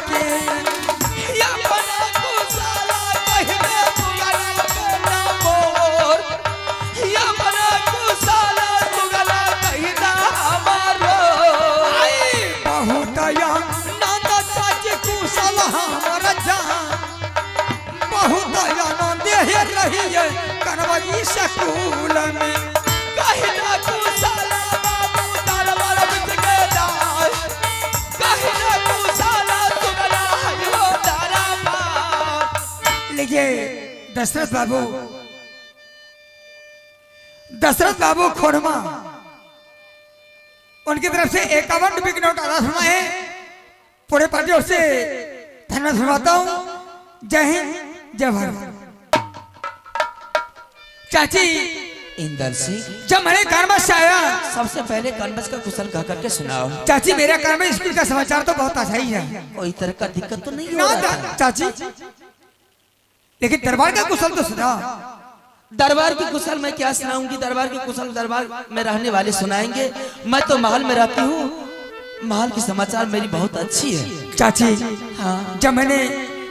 के। अपना कुशाला कहने सुगला बेटा मोर, अपना कुशाला सुगला कहना हमारो। बहुत आनंद चाची कुशल हमर जान, बहुत आनंद हे रहिए कनवा स्कूल में। कहना कुशाला बाबू दरबार बिच के दास, कहना कुशाला सुगला हो दरबार। लीजिए दशरथ बाबू, दशरथ बाबू खोरमा उनकी तरफ से 51 रुपये की नोट आधा फरमाए। पूरे पार्टी ओर से धन्यवाद फरमाता हूँ। जय हिंद, जय भारत। चाची इंदर सिंह, जब मैंने कानबस से आया, सबसे पहले कानबस का कुशल कह करके सुनाओ। चाची मेरा कानबस स्कूल का समाचार तो बहुत अच्छा ही है, कोई तरह का दिक्कत तो नहीं हो ना रहा था? चाची, लेकिन दरबार का कुशल तो सुना। दरबार की कुशल मैं क्या सुनाऊंगी? दरबार की कुशल दरबार में रहने वाले सुनाएंगे। मैं तो महल में रहती हूँ, महल की समाचार मेरी बहुत अच्छी है। चाची हाँ, जब मैंने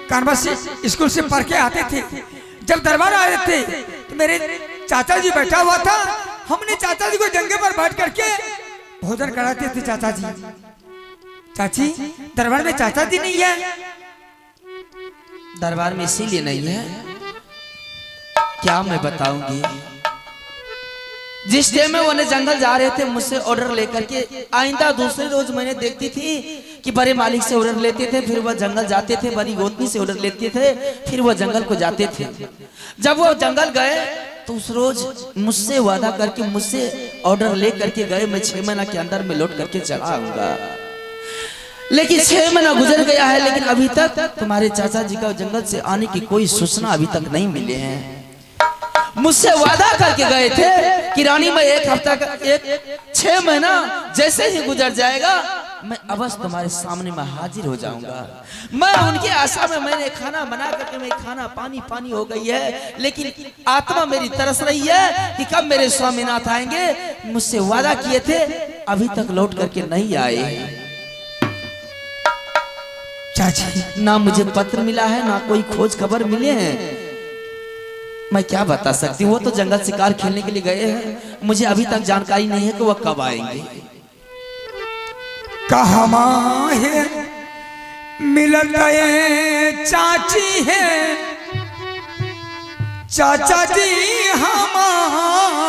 कानबस से स्कूल से पढ़ के आते थे, जब दरबार आए थे तो मेरे चाचा जी बैठा हुआ था। हमने चाचा जी को जंगे पर बैठ करके भोजन कराते थे। चाचा जी, चाची दरबार में चाचा जी नहीं है। दरबार में इसीलिए नहीं है, क्या मैं बताऊंगी। जिस डे में वो जंगल जा रहे थे मुझसे ऑर्डर लेकर के, आइंदा दूसरे रोज मैंने देखती थी कि बड़े मालिक से ऑर्डर लेते थे, फिर वह जंगल जाते थे, बड़ी गोतनी से ऑर्डर लेते थे, फिर वह जंगल को जाते थे। जब वो जंगल गए तो उस रोज मुझसे वादा करके, मुझसे ऑर्डर ले करके गए, मैं 6 महीना के अंदर में लौट करके चला आऊंगा। लेकिन 6 महीना गुजर गया है, लेकिन अभी तक तुम्हारे चाचा जी का जंगल से आने की कोई सूचना अभी तक नहीं मिले हैं। मुझसे वादा करके गए थे कि रानी मैं एक हफ्ता का एक 6 महीना जैसे ही गुजर जाएगा मैं अवश्य तुम्हारे सामने में हाजिर हो जाऊंगा। मैं उनकी आशा में मैंने खाना बना करके, मैं खाना पानी पानी हो गई है, लेकिन आत्मा मेरी तरस रही है कि कब मेरे स्वामीनाथ आएंगे। मुझसे वादा किए थे, अभी तक लौट करके नहीं आए। चाची ना मुझे पत्र मिला है, ना कोई खोज खबर मिले हैं। मैं क्या बता सकती हूँ? वो तो जंगल शिकार खेलने के लिए गए हैं, मुझे अभी तक जानकारी नहीं है कि वह कब आएंगे। कहमा है मिलत चाची है, चाचा जी हमार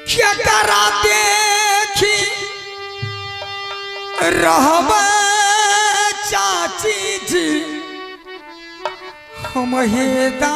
क्या करा देखी रहब चाची जी हम हेदा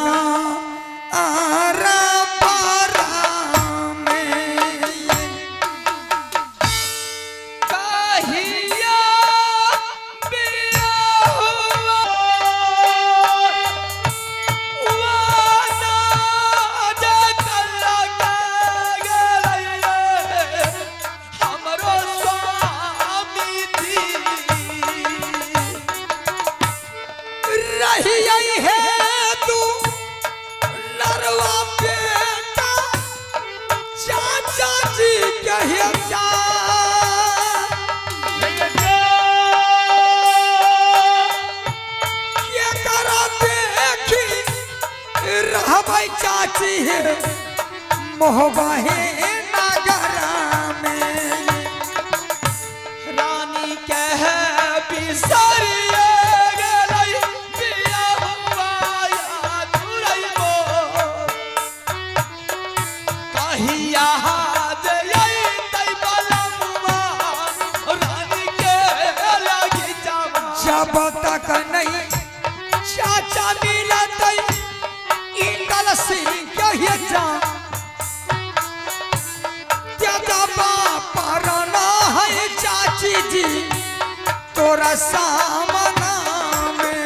चाची है मोहबाहे नगर में। रानी कह बिसरिए गेलै बिया हुआ तुरैबो कहिया जे अइतै बलमुआ रानी के लगी जावा। जब तक नहीं चाचा मिलतै इंदल सिंह कहिए जा है चाची जी तोरा सामना में।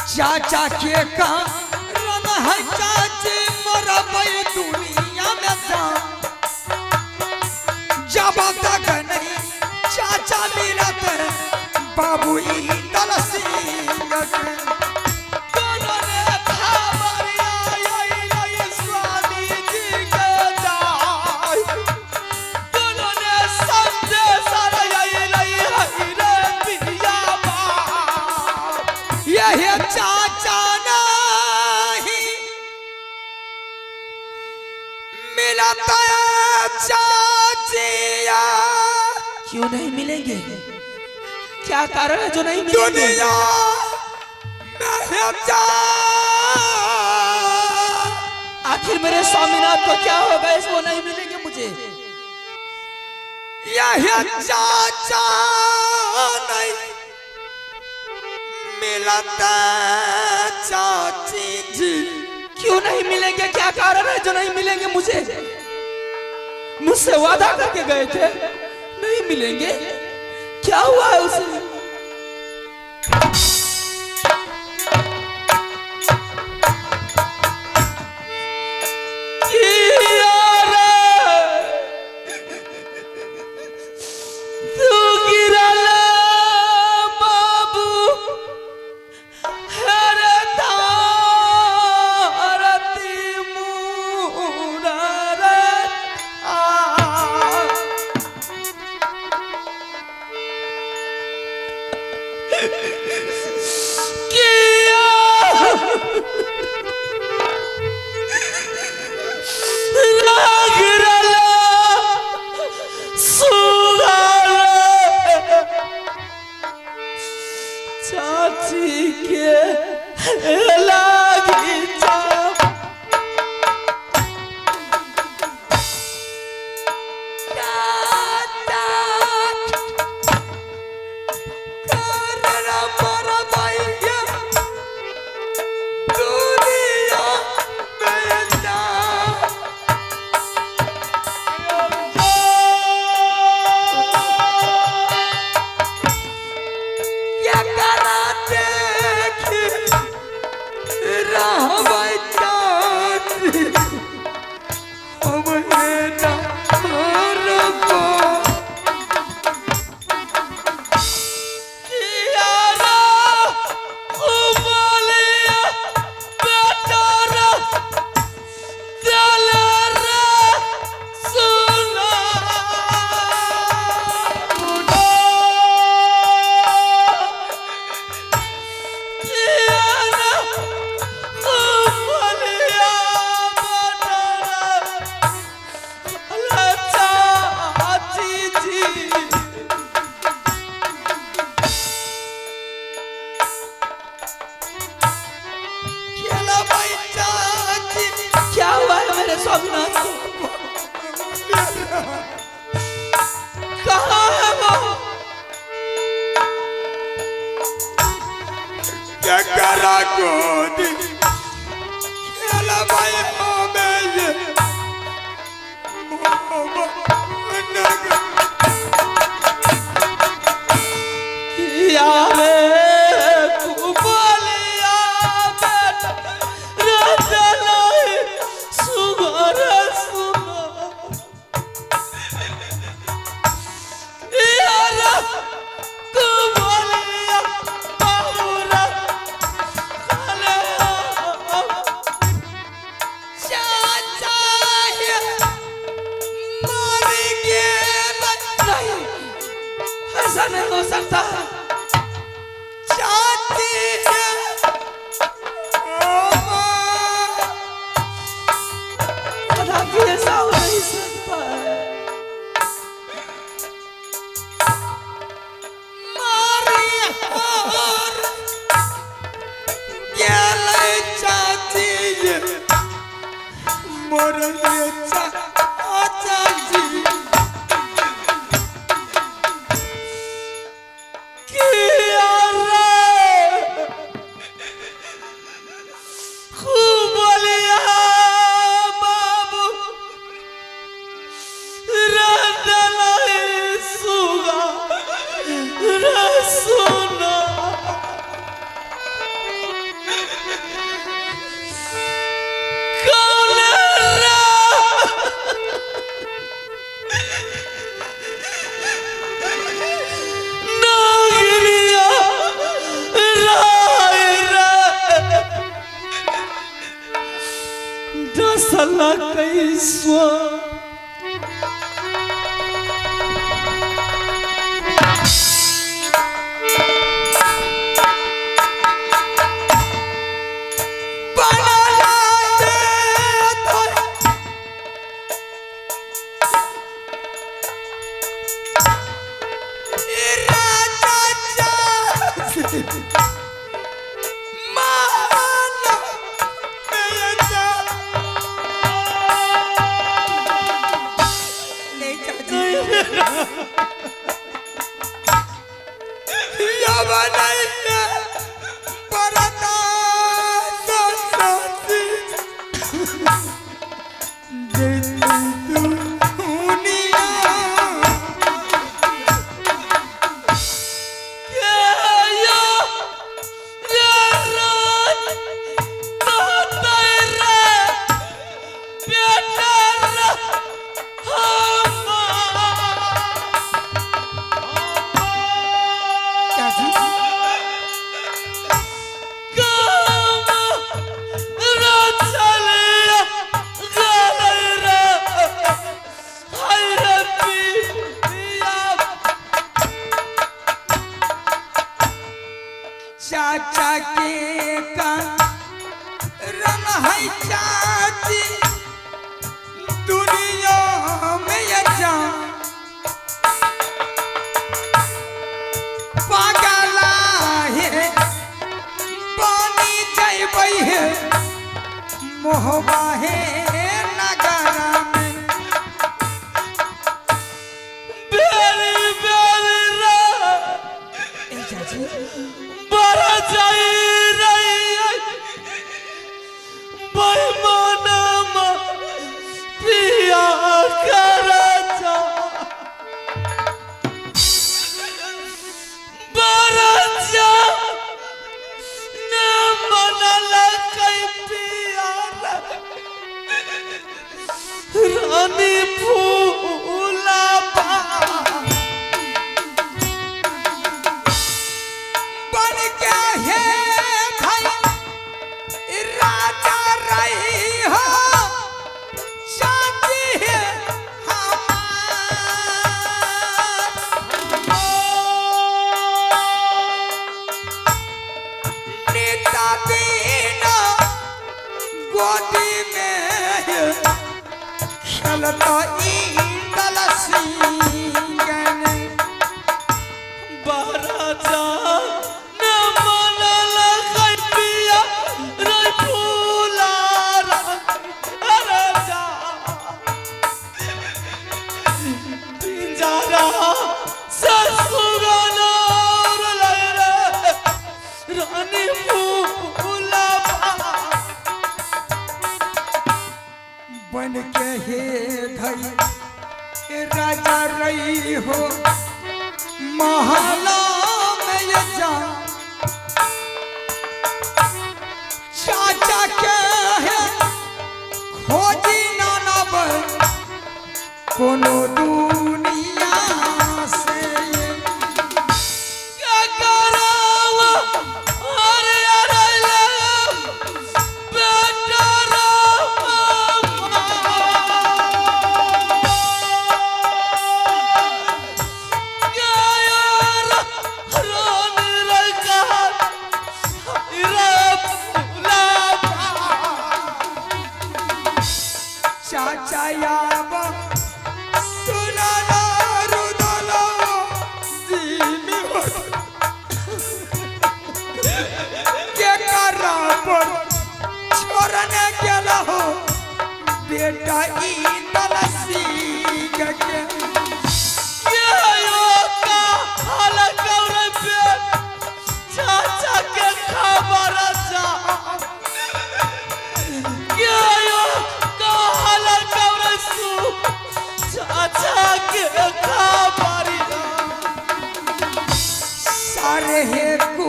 चाचा के कारण है चाची मरबै दुनिया। बाबू इंदल सिंह के। कोनो ने खबरिया अइलै स्वामी जी के जाय, कोनो ने संदेश अइलै हई रे पिया बाप। यही चाचा नहीं मिलता चाचिया। क्यों नहीं मिलेंगे? क्या कारण है जो नहीं मिलेंगे? दुनिया में चा आखिर मेरे स्वामीनाथ को क्या होगा इसको नहीं मिलेंगे मुझे? यही चाचा नहीं मिलता चाची जी। क्यों नहीं मिलेंगे? क्या कारण है जो नहीं मिलेंगे मुझे? मुझसे वादा करके गए थे नहीं मिलेंगे, क्या हुआ है उसे? किया रे, तू गिरल बाबू हर धारती मुरार आ। किया रागरल सुगाल चाची के लागी चा। चाचा करना मरबैया दुनिया में जा। ये करा देखी रहबै चाची हम ना मरबो। किया रे कुबलिया बेटा रे दिल रे सुना। किया रे कुबलिया बेटा रे चाची जी। खेलबै चाची। क्या हुआ है मेरे स्वामीनाथ को? कहाँ है वो? केकरा गोदी खेलबै हमे ये मोहब्बत। किया रे कुबलिया बेटा रे दलाई सुगर सुना। किया रे कुबलिया बाबूरा खाले। चाचा हे मर गेल। नहीं, ऐसा नहीं हो सकता। चाची हे कदापि ऐसा हो नहीं सकता है। मारी हार गेल चाची ये मरल चाचा जी। किया रे कुबलिया बाबू रे दलाई सुगा रे सुना। कौन रे चाचा के का रंग है चाची दुनिया में ये जा पागला है पानी जैबै है मोहबा है नगरा में बेरी बेरी रे ए चाची बड़ा जाई रही बेईमानमा पिया कर जा बड़ा जा न मनल कई पिया रानी फूला बा बन के हे भाई राजा रही हो चाची है हमार। नेता दीना गोदी में खेलता ईंदल सिंगन बराजा न मनल पिया रे फूला राजा पिंजरा से सुगना रे रानी फूला बन के हे धई राजा रही हो महला में ये जा चाचा के है खोजी नाना बर कोनो दुनिया से क्या करावा अरे अरे ले बेटा चाचा याब सुनाना रुदलो जीमी हो के करा पर छोड़ने गेला हो बेटा ई तलसी के चाचा के खबर जा चाचा के खबर सारे हे कु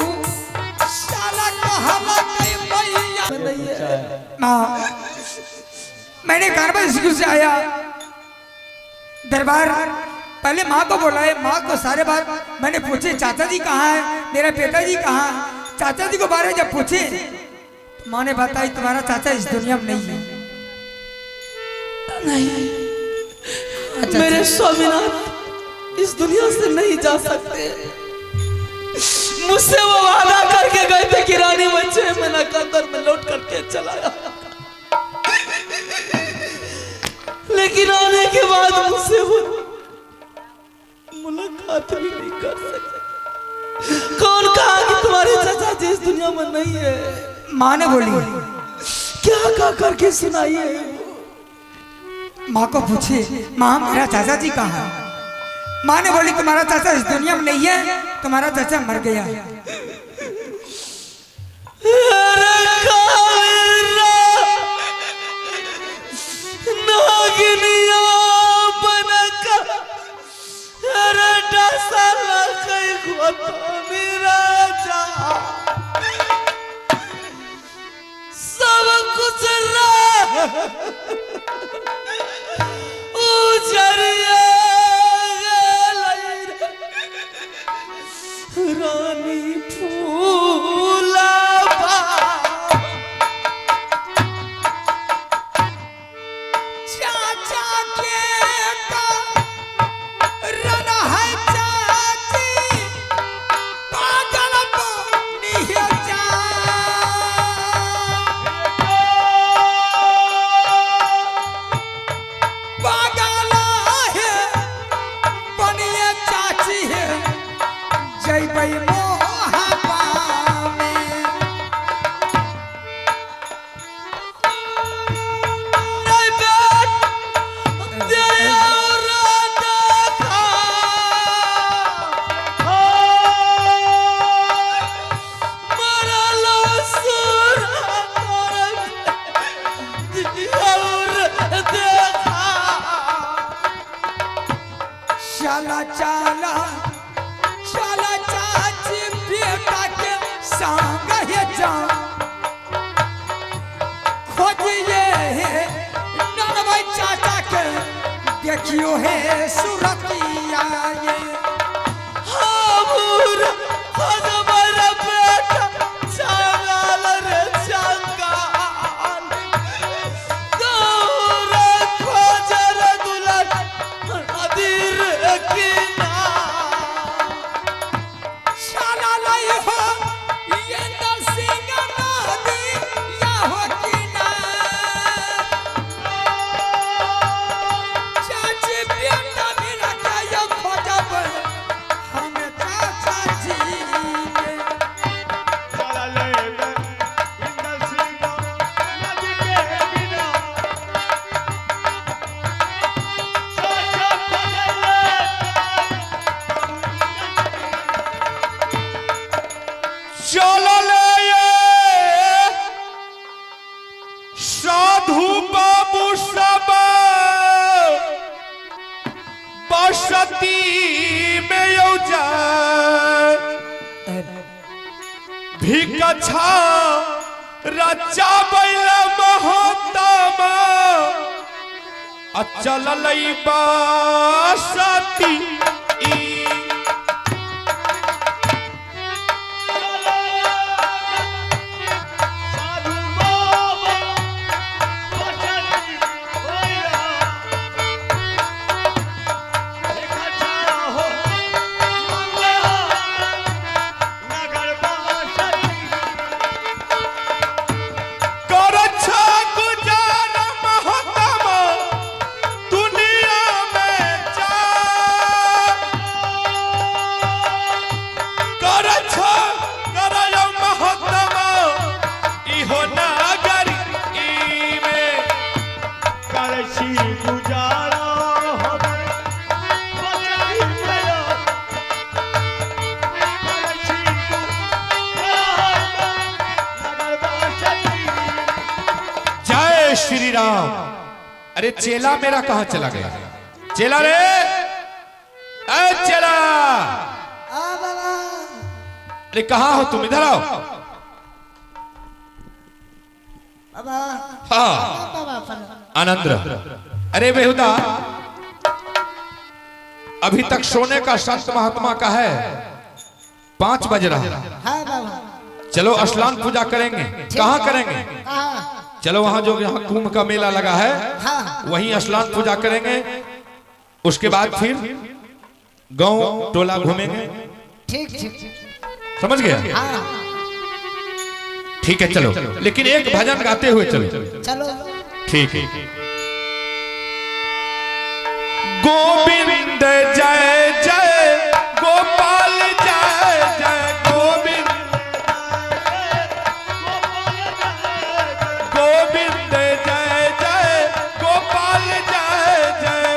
साला कहला के मैया माँ मैंने कारबल स्कूल से आया दरबार पहले माँ को बुलाए, माँ को सारे बार मैंने पूछे चाचा जी कहाँ है, मेरा पिताजी कहाँ है। चाचा जी को बारे में जब पूछे तो माँ ने बताई तुम्हारा चाचा इस दुनिया में नहीं है। नहीं, अच्छा, मेरे स्वामीनाथ इस दुनिया से नहीं जा सकते। मुझसे वो वादा करके गए थे कि रानी बच्चे महीना के अंदर में लौट करके चलाया, लेकिन आने के बाद मुझसे वो मुलाकात भी नहीं कर सकते। कौन कहा कि तुम्हारे चाचा जी इस दुनिया में नहीं है? माँ ने बोली क्या कह करके सुनाइए। माँ को पूछे माँ मेरा चाचा जी कहाँ है? माँ ने बोली तुम्हारा चाचा इस दुनिया में नहीं है, तुम्हारा चाचा मर गया। नागिनिया बनका अरे डसाला कई गोतमी राजा सब कुछ उजरिया गेलै रानी फूला चाचा के का रन है चाची पागल बनी है जा। पागल है बनिए चाची है जयबै मोहबा में। चला चला चला चाची बेटा के संग हे जा खोजिए हे ननवाई चाचा के देखियो हे सुरतिया ये। चला लाई हो ये नरसिंह नदी या हो किनार। चाची बेटा मेरा का यो खोजब हम चाचा जी के। चलो ले ये साधु बाबू सब बसती में यौ जाए भिकछा रचा बैल महात्मा आ चललै बसती ई। करछा गुजार महात्मा दुनिया में जा करछा करय महात्मा इहो नगर ई में। जय श्री राम। अरे चेला मेरा कहाँ चला गया? चेला रे, ए चेला, अरे कहाँ हो तुम? इधर आओ। हाँ आनंद रहो। अरे बेहुदा, अभी तक सोने का संत महात्मा का है 5 बज रहा है। चलो स्नान पूजा करेंगे। कहाँ करेंगे? चलो वहां जो यहाँ कुंभ का मेला लगा है वहीं स्नान पूजा करेंगे। उसके बाद फिर गांव टोला घूमेंगे। ठीक ठीक, समझ गया? ठीक है चलो, लेकिन एक भजन गाते हुए चलो। चलो ठीक है। गोविंद जय जय गोपाल जय जय गोविंद गोविंद जय जय गोपाल जय जय।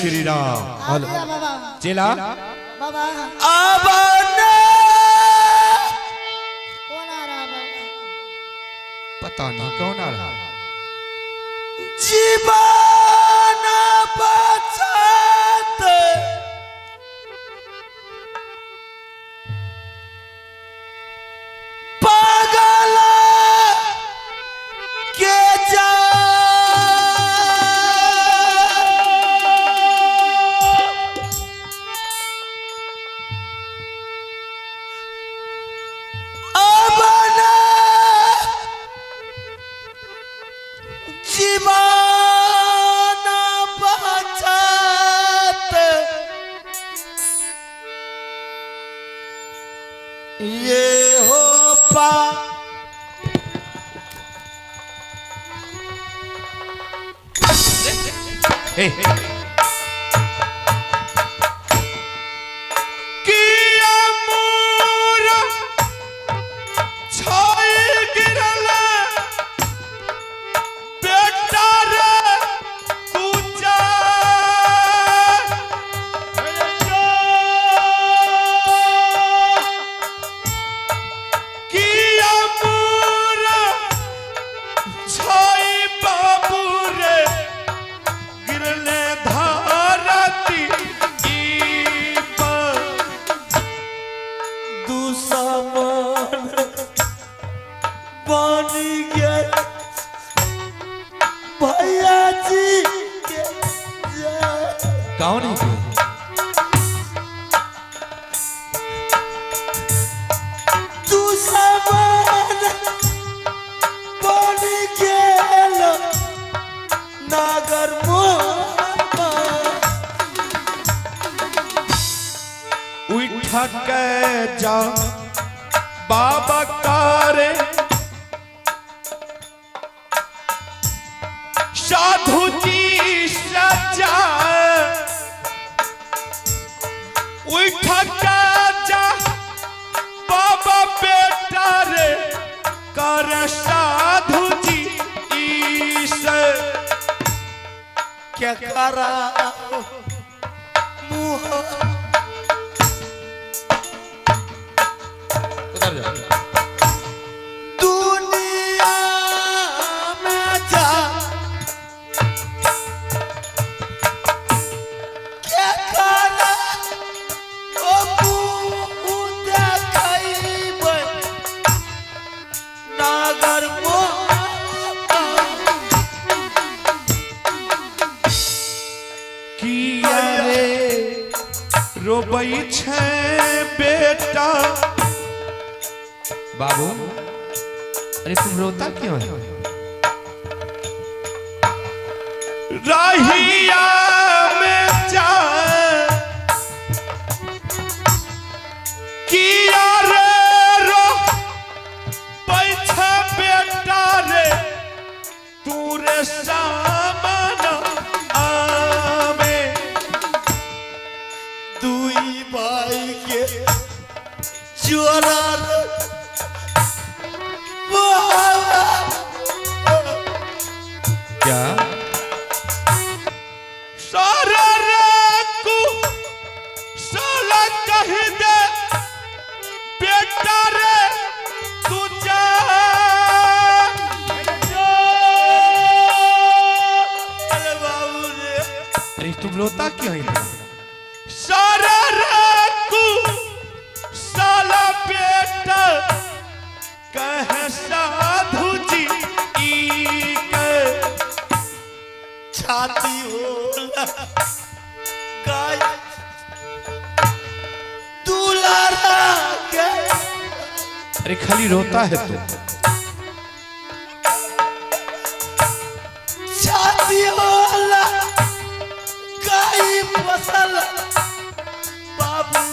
श्री राम। चेला बाबा कौन आ रहा बाबा? पता नहीं कौन आ रहा। जीवन बचत पागल के जा जीवन बचत ये हो पा किया मोरा छाई गिरल बेटा रे तू जा किया मोरा छाई बाबू रे गिरले धारती ई पर दुश्मन बन गए भैया जी के जय। कौन है तू? दुश्मन बन गेल नागर मोहम्मद। उठ के जा बाबा कारे साधु जी सजा उठ के जा बाबा बेटा रे कर साधु जी ईश क्या करा मुँह उधर जाओ। दुनिया में जा क्या करा ओ मुँह देखैबै नागर मोहम्मद। किया रे रोबै छै बेटा बाबू अरे तुम रोता क्यों है? रहिया में जा किया रे रो पैछे बेटा रे तू रे सामन आवे दुई भाई के चोरा रे बाबा। क्या सारा रे साला कह दे बेटा रे तू जा अरे बाबू रे अरे तुम रोता क्यों है सारा रे साला बेटा कह साधु जी ई के छाती होला गाय दुलारा के अरे खाली रोता है तू। छाती होला गाय फसल बाबू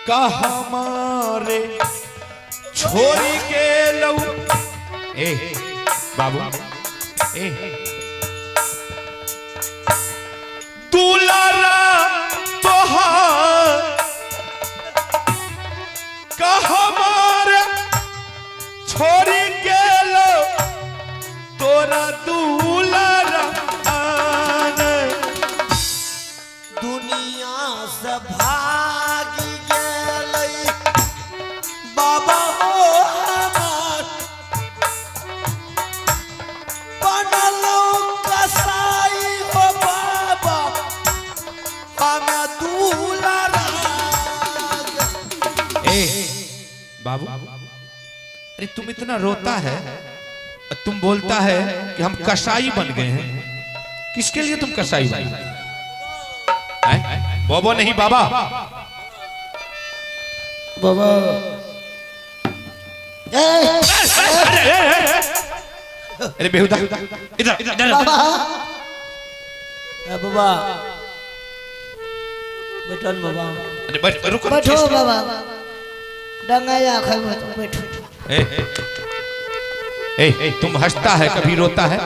कहा मारे छोरी के लऊ ए बाबू ए दुलारा तोहार कहा मारे छोरी के लऊ तोरा दू से भागी गेलै बाबा हो हमार बनल कसाई हो बाबा हमें दूल्हा राज। ए बाबू, अरे तुम इतना रोता है और तुम बोलता है कि हम कसाई बन गए हैं। किसके लिए तुम कसाई बन गए हैं? बोबो नहीं बाबा। बाबा अरे बेहुदा, इधर इधर। बाबा ए बाबा बैठन बाबा। अरे बैठ, रुको। बैठो बाबा, डंगाया खाबो तो बैठो। ए, ए, तुम हंसता है कभी रोता है,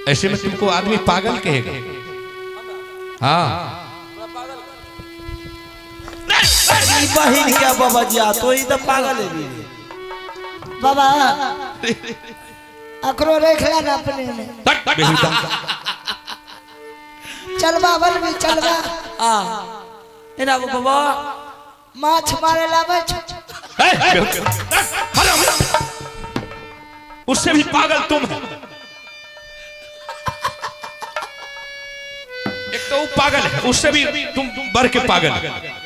ऐसे में तुमको आदमी पागल कहेगा। हाँ ई बहिन के बाबा जी आ तो ई तो पागल है भी। बाबा अकरो रेख ला ना अपने में। बेहुदा। चलबा बल भी चलबा। आ एना बाबा माछ मारे लावे छो। ए, बेहुदा। हराम। उससे भी पागल तुम है। एक तो वो पागल है, उससे भी तुम बढ़ के पागल है।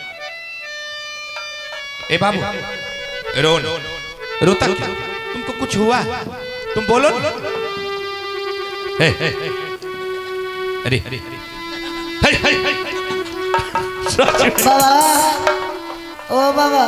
ए बाबू, रो रोता क्यों? तुमको कुछ हुआ? तुम बोलो ना। ए, अरे अरे बाबा ओ बाबा।